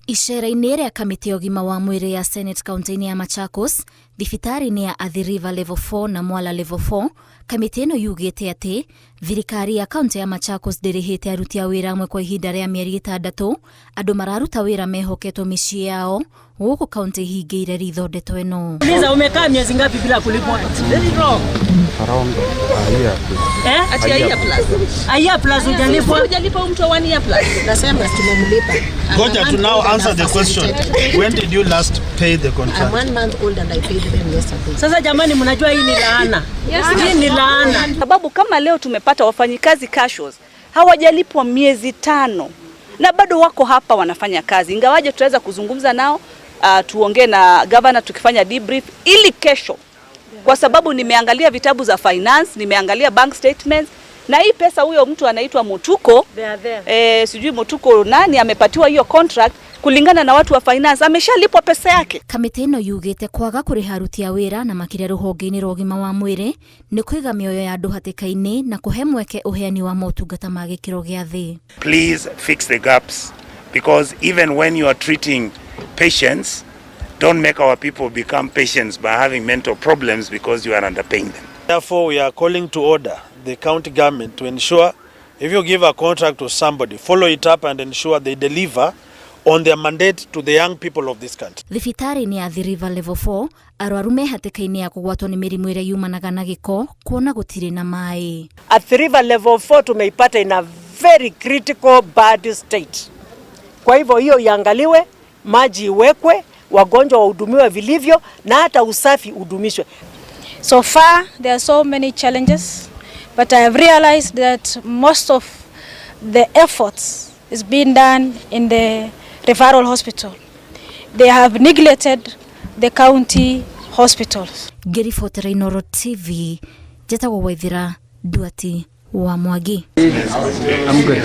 Icera-inĩ rĩa kamĩtĩ ya ũgima wa mwĩrĩ ya Senate kaunti-inĩ ya Machakos, thibitarĩ-inĩ ya Athi River Level 4 na Mwala Level 4, kamĩtĩ ĩno yugĩte atĩ thirikari ya kaunti ya Machakos ndĩrĩhĩte aruti a wĩra amwe kwa ihinda rĩa mĩeri 6, andũ mararuta wĩra mehoketwo mĩciĩ yao gũkũ kaunti ihingĩire ritho ndeto ĩno. Uliza, umekaa miezi ngapi bila kulipwa? It's very wrong. Around a year. Eh? Ati a year plus. A year plus hujalipwa? Hujalipa huyu mtu wa one year plus. Nasema tumemlipa. I'm Goja a to month now old and answer I've the question. facilitated. When did you last pay the I'm contract? 1 month old and I paid them yesterday. Sasa jamani, mnajua hii ni laana. Hii ni laana. Sababu kama leo tumepata wafanyikazi casuals hawajalipwa miezi 5 na bado wako hapa wanafanya kazi, ingawaje tutaweza kuzungumza nao, tuongee na governor tukifanya debrief ili kesho, kwa sababu nimeangalia vitabu za finance, nimeangalia bank statements na hii pesa huyo mtu anaitwa Mutuko. They are there. Sijui Mutuko nani amepatiwa hiyo contract kulingana na watu wa finance, ameshalipwa pesa yake. Kamĩtĩ ĩno yugĩte kwaga kũrĩha aruti a wĩra na makĩria rũhonge-inĩ rwa ũgima wa mwĩrĩ nĩ kũiga mĩoyo ya andũ hatĩka-inĩ na kũhe mweke ũheani wa motungata ma gĩkĩro gĩa thĩ. Please fix the gaps, because even when you are treating patients, don't make our people become patients by having mental problems because you are underpaying them. Therefore, we are calling to order the county government to ensure if you give a contract to somebody, follow it up and ensure they deliver on their mandate to the young people of this country. Thibitarĩ-inĩ ya Athi River Level 4, arwaru me hatĩka-inĩ ya kũgwatwo nĩ mĩrimũ ĩrĩa yumanaga na gĩko kuona gũtirĩ na maĩ. Athi River Level 4 tumeipata in a very critical bad state. Kwa hivyo hiyo iangaliwe, maji iwekwe, wagonjwa wahudumiwe vilivyo na hata usafi udumishwe. So far, there are so many challenges, but I have realized that most of the efforts is being done in the referral hospital. They have neglected the county hospitals. Ngĩribotera Inooro TV, njĩtagwo Waithira Nduati wa Mwangi. I'm good.